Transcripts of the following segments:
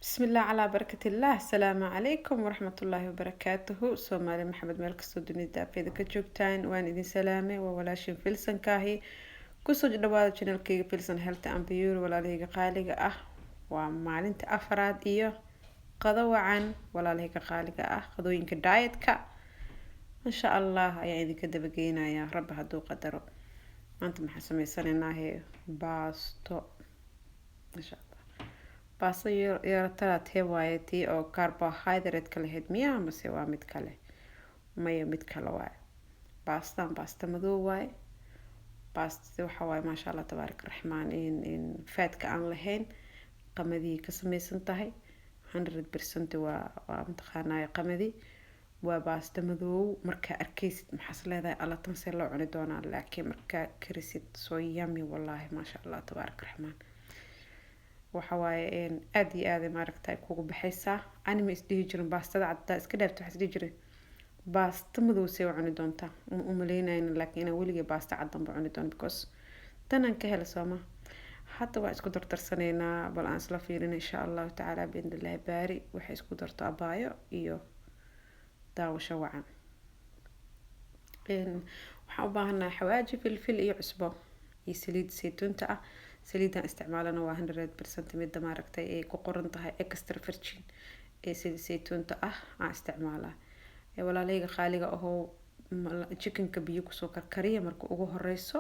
Bismillaah calaa barakatillaah. Asalaamu calaykum waraxmatullaahi wabarakaatuhu. Soomaali Maxamed, meel kastoo dunida daafeeda ka joogtaan, waan idin salaamay. Waa walaashin Filsankaahi. Kusoo dhawaada channelkayga Filsan Health and Beauty. Walaalahayga qaaliga ah, waa maalinta afraad iyo qado wacan. Walaalahayga qaaliga ah, qadooyinka dietka insha Allah ayaan idinka dabageynayaa, Rabbi hadduu qadaro. Maanta maxaan sameysanaynaah? Baasto insha Allah. Baasto yaratada tee waaye? Tii oo carbohydrate-ka lahayd miyaa mase waa mid kale? Maya, mid kale waaye. Baastan baasta madow waaye. Baasta waxa waaye, maasha Allah, tabaarak raxmaan, in fatka aan lahayn, qamadii ka sameysan tahay, 100% waa mataqaanaa qamadi. Waa baasta madow. Markaa arkaysid maxaas leedahay? Alla, tan see loo cuni doonaa? Laakiin markaa karisid, so yummy wallaahi, maasha Allah, tabaarak raxmaan. Waxa waaye aada iyo aada maaragtay kugu baxaysaa. Ani ma isdhihi jirin baastada caddaa iska dhaafta. Waxaa isdhihi jiray, baasta madow see u cuni doontaa? Ma umaleynayna, laakiin inaan weligay baasta caddanba cuni doono, because tanaan ka hela sooma. Hadda waan isku dardarsanaynaa. Bal aan isla fiirin insha Allahu tacaala, biidnillahi baari, waxay isku darto abaayo iyo daawasho wacan. Waxaan u baahanahay xawaaji, filfil iyo cusbo iyo saliid saytuunta ah. Saliidan isticmaalana waa 100% midda maaragtay ay ku qoran tahay extra virgin ee saliid saytuunta ah aan isticmaalaa. Walaalahayga qaaliga ahoo, chickenka biyo kusoo karkariya marka ugu horeyso.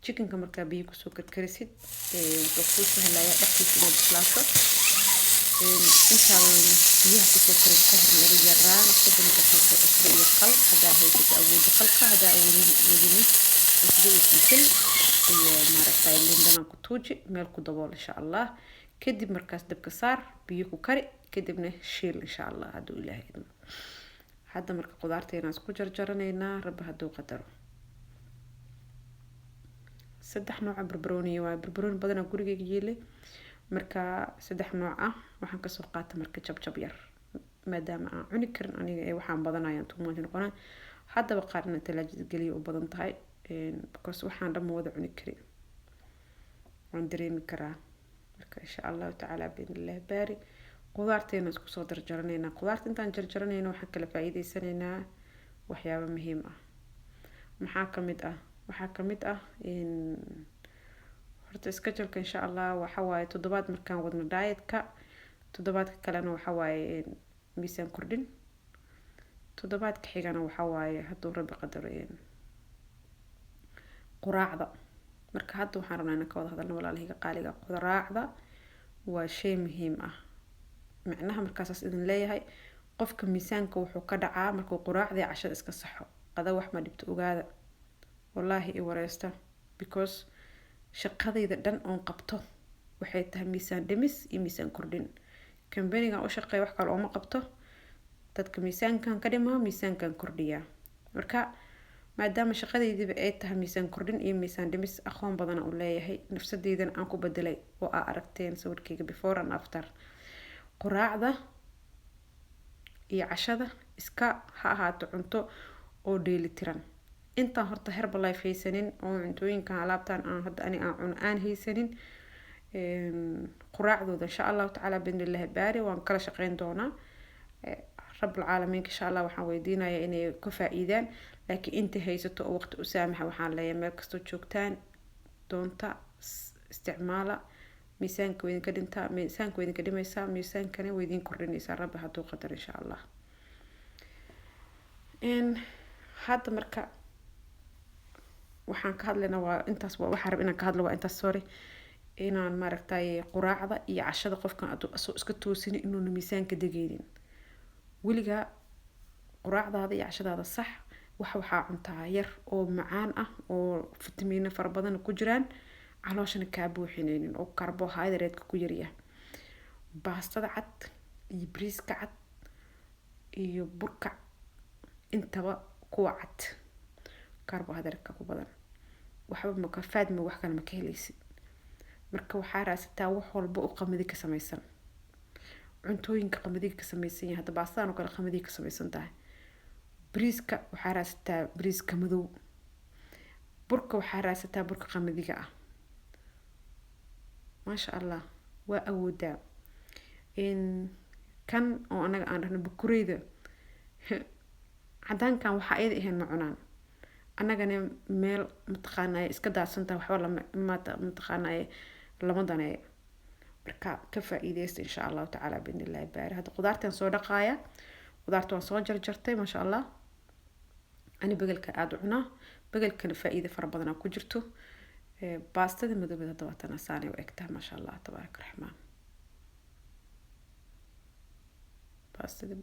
Chickenka markaa biyo kusoo karkarisid, wuxuu kuu sahlayaa dhexdiisa inaad bislaato. Intaadan biyaha kusoo karin ka horna, ugu yaraan 30 daqiiqo cusbo iyo khal, haddaa haysato awooda khalka, haddaa awoodin cusbo iyo filfil iyo maaragtay liin dhanaan ku tuuji, meel ku dabool insha Allah. Kadib markaas dabka saar, biyo ku kari, kadibna shiil insha Allah, hadduu Ilaahay idmo. Hadda marka qudaarteena isku jarjaranaynaa, Rabbi hadduu qadaro. Saddex nooca barbarooni waaye. Barbarooni badanaa gurigayga yeelay, marka saddex nooc ah waxaan kasoo qaata. Marka jabjab yar, maadaama aan cuni karin aniga ee waxaan badanayaan too much noqonaa. Haddaba qaar inaan talaajada geliyo u badan tahay, because waxaan dhan ma wada cuni karin, waan dareemi karaa. Marka insha Allahu tacaala, biidnillahi baari, qudaarteena isku soo jarjaranaynaa. Qudaarta intaan jarjaranayna waxaan kala faa-iideysanaynaa waxyaabo muhiim ah. Maxaa kamid ah? Waxaa kamid ah horta scheduleka insha Allah. Waxa waaye toddobaad markaan wadno dietka, toddobaadka kalena waxa waaye miisaan kordhin, toddobaadka xigana waxa waaye, hadduu Rabbi qadaro, quraacda. Marka hadda waxaan rabnaa inaan ka wada hadalno, walaalahayga qaaliga. Quraacda waa shay muhiim ah. Micnaha markaasaas idin leeyahay, qofka miisaanka wuxuu ka dhacaa markuu quraacdii cashada iska saxo. Qada wax ma dhibto, ogaada wallaahi, i wareysta, because shaqadayda dhan oon qabto waxay tahay miisaan dhimis iyo miisaan kordhin. Kambanigan u shaqeeya wax kale ooma qabto, dadka miisaankan ka dhimaa, miisaankan kordhiyaa. Marka maadaama shaqadaydiiba ay tahay miisaan kordhin iyo miisaan dhimis, aqoon badana u leeyahay, nafsadeydana aan ku bedelay oo aa aragteen sawirkayga before and after. Quraacda iyo cashada iska ha ahaato cunto oo dheeli tiran. Intaan horta Herbalife haysanin oo cuntooyinkan alaabtan aan hadda ani aan cuno aan haysanin, quraacdooda insha Allahu tacaala, biidnillahi baari, waan kala shaqeyn doonaa. Rabulcaalamiinka insha Allah waxaan weydiinayaa inay ka faa-iidaan. Laakiin inta haysato oo waqti u saamaxa, waxaan leeyahay, meel kastoo joogtaan doonta isticmaala. Miisaanka way idinka dhintaa, miisaanka way idinka dhimaysaa, miisaankana way idin kordhinaysaa, Rabbi hadduu qadar, insha Allah. Hadda marka waxaan ka hadlaynaa waa intaas. Waa waxaan rab inaan ka hadlo waa intaas, sorry. Inaan maaragtay quraacda iyo cashada qofkan hadduu asoo iska toosini inuuna miisaanka degeynin. Weligaa quraacdaada iyo cashadaada sax. Waxaa cuntaa yar oo macaan ah oo fitamiino fara badan ku jiraan, calooshana kaa buuxineynin oo carbohydrate-ka ku yaryahay. Baastada cad iyo bariiska cad iyo burka intaba, kuwa cad carbohydrate-ka ku badan, waxba maka faadma, wax kale ma ka helaysid. Marka waxaa raadsataa wax walba oo qamadi ka samaysan, cuntooyinka qamadiga ka samaysan yahay. Hadda baastadan oo kale qamadiga ka samaysan tahay. Bariiska waxaa raadsataa bariiska madow. Burka waxaa raadsataa burka qamadiga ah. Maasha Allah, waa awoodaa. Kan oo anaga aan dhahno bukureyda, cadaankan waxaa ayada ahayn ma cunaan. Annagana meel mataqaanay iska daadsantaha, waxba lama mataqaanay lama daneeyo. Marka ka faa-iideysta insha Allahu tacaala biidni Illahi baari. Hadda qudaartaan soo dhaqaaya, qudaarta waan soo jarjartay, maasha Allah. Ani begelka aada u cunaa, begelkana faa-iida fara badanaa ku jirto. Baastada madoobed hadda waatana saanay u egtahay, maasha Allah, tabaaraka raxmaan.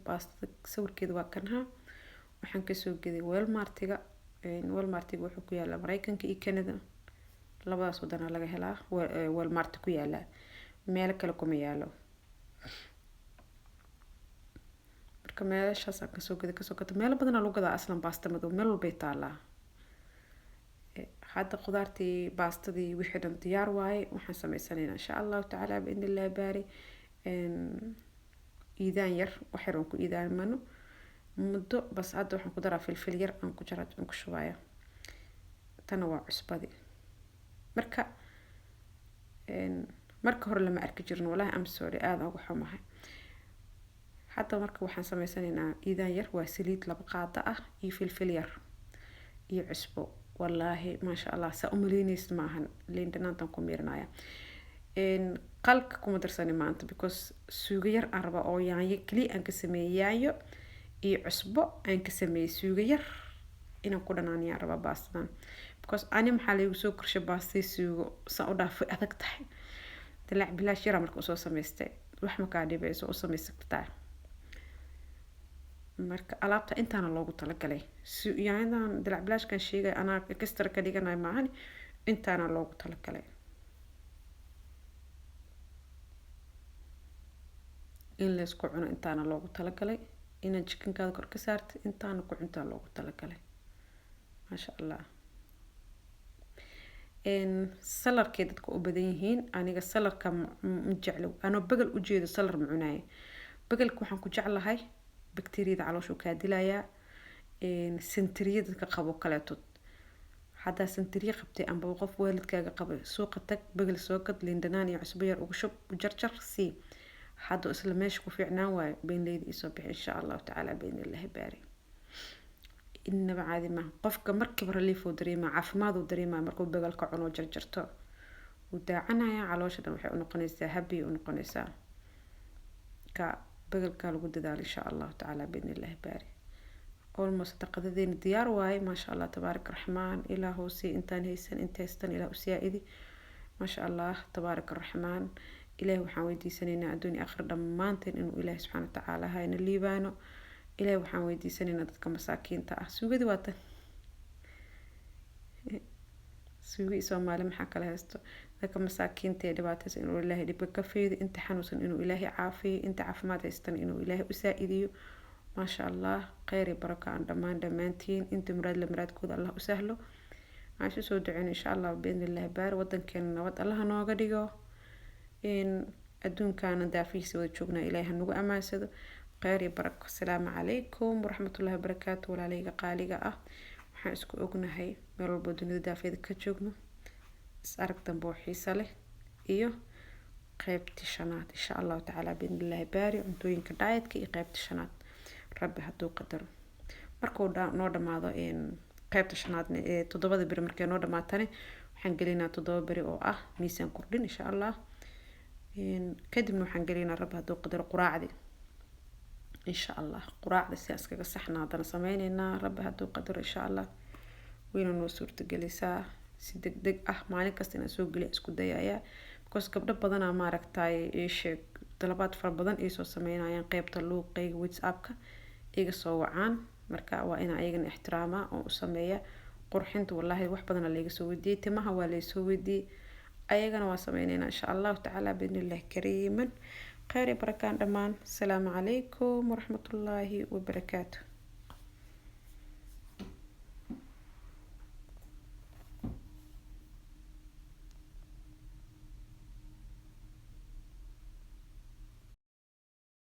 Baastada sawirkeeda waa kanha, waxaan kasoo geday Walmartiga. Walmartiga wuxuu ku yaalaa Mareykanka iyo Canada, labadaas wadanaa laga helaa. Walmart ku yaalaa, meelo kale kuma yaalo. Marka meeshaas aan kasoo gaday, kasoo gata, meelo badanaa lagu gadaa. Aslan baasta madow meel walbay taalaa. Hadda qudaartii, baastadii, wixii dhan diyaar waaye. Waxaan sameysanaynaa insha Allahu tacaala biidni Illahi baari iidaan yar, wax yar oon ku iidaamano muddo bas. Hadda waxaan ku daraa filfil yar aan ku jara, aan ku shubaya. Tana waa cusbadi. Marka marka hore lama arki jirin, walahi am sorry, aada uga xumahay. Hadda marka waxaan sameysanaynaa iidaan yar, waa saliid 2 qaada ah iyo filfil yar iyo cusbo. Wallaahi maasha Allah, saa umaleynaysid maahan. Liin dhanaantan ku miirinaya, qalka kuma darsani maanta because suugo yar aan rabaa oo yaanyo keliya aan ka sameeyey, yaanyo iyo cusbo aan ka sameeyey, suugo yar inaan ku dhanaaniyaan rabaa baastadan, because ani maxaa laygu soo korshay baastai suugo saan u dhaafay adag tahay. Dilaac bilaash yaraa marka usoo samaystay, wax makaa dhibayso, u samaysan kartaa. Marka alaabta intaana loogu talagalay, yaanyadan dilaac bilaashkan sheegay anaa extra ka dhiganayo maahan, intaana loogu talagalay in laysku cuno, intaana loogu talagalay inaad jikankaada kor ka saartid, intaana ku cuntaa loogu talagalay, maasha Allah. Salarkay dadka u badan yihiin, aniga salarka ma jeclo. Anoo begal u jeedo salar ma cunaayo. Begalka waxaan ku jeclahay bakteeriyada calooshuu kaa dilayaa, sentiriya dadka qabo kaleeto. Haddaa sentiriya qabtay amba qof waalidkaaga qabay, suuqa tag, begal soo gad, liin dhanaan iyo cusbo yar ugu shub, u jarjar, sii. Hadduu isla meesha ku fiicnaan waayo, beenleyda iisoo bixi insha Allahu tacaala biidni Illahi baari. Inaba caadi maaha, qofka markiiba relief uu dareemaa, caafimaad uu dareemaa markuu begalka cuno, jarjarto, wuu daacanaya, caloosha dhan waxay unoqonaysaa happy u noqonaysaa. Ka begalka lagu dadaalo insha Allahu tacaala biidni Illahi baari. Almost qadadeena diyaar waaye, maasha Allah, tabaarak raxmaan. Ilaahow sii intaan haysan, inta haystan Ilaah u siyaa-idi, maasha Allah, tabaarak raxmaan. Ilaahi waxaan weydiisanaynaa adduun iyo aakhira dhammaanteen inuu Ilaahi subxaana watacaala hayna liibaano. Ilaahi waxaan weydiisanaynaa dadka masaakiinta ah. Suugadii waa tan, suugi Soomaali maxaa kala haysto. Dadka masaakiinta ee dhibaataysan inuu Ilaahay dhibka ka faydo, inta xanuunsan inuu Ilaahay caafiyo, inta caafimaad haystan inuu Ilaahay u saa-idiyo, maasha Allah. Kheyr iyo barako aan dhammaan dhammaantiin, inta muraad la muraadkooda Allah u sahlo. Waxaan isu soo duceyno insha Allah biidni Illahi baar, wadankeena nabad Allaha nooga dhigo, in adduunkaana daafihiisa wada joognaa Ilaahay ha nagu amaansado. Kheyr iyo barako. Asalaamu calaykum waraxmatullahi wabarakaatu. Walaalahayga qaaliga ah, waxaan isku ognahay meel walbo dunida daafeeda ka joogno, is arag dambe oo xiisa leh iyo qeybtii shanaad insha Allahu tacaala biidni Illahi baari, cuntooyinka dietka iyo qeybtii shanaad Rabbi hadduu qadaro. Markuu noo dhamaado qeybta shanaadna ee 7da beri, markay noo dhamaatane waxaan gelinaa 7 beri oo ah miisaan kordhin insha Allah. Kadibna waxaan gelinaa Rabbi hadduu qadaro quraacdi insha Allah. Quraacda si aan iskaga saxna haddana sameyneynaa Rabbi hadduu qadaro insha Allah, wayna noo suurtagelisaa si deg deg ah. Maalin kasta inaan soo geliya isku dayayaa, because gabdho badanaa maaragtay ii sheeg dalabaad fara badan iisoo sameynayaan qeybta luuqeyga WhatsAppka iga soo wacaan. Marka waa inaa ayagana ixtiraamaa oo u sameeya qurxinta. Wallaahi wax badana layga soo weydiiyey, timaha waa laysoo weydiiyey, ayagana waa sameyneynaa insha Allahu tacaala biidni Illahi kariiman. Kheyr iyo barakaan dhammaan. Asalaamu calaykum waraxmatullaahi wabarakaatu.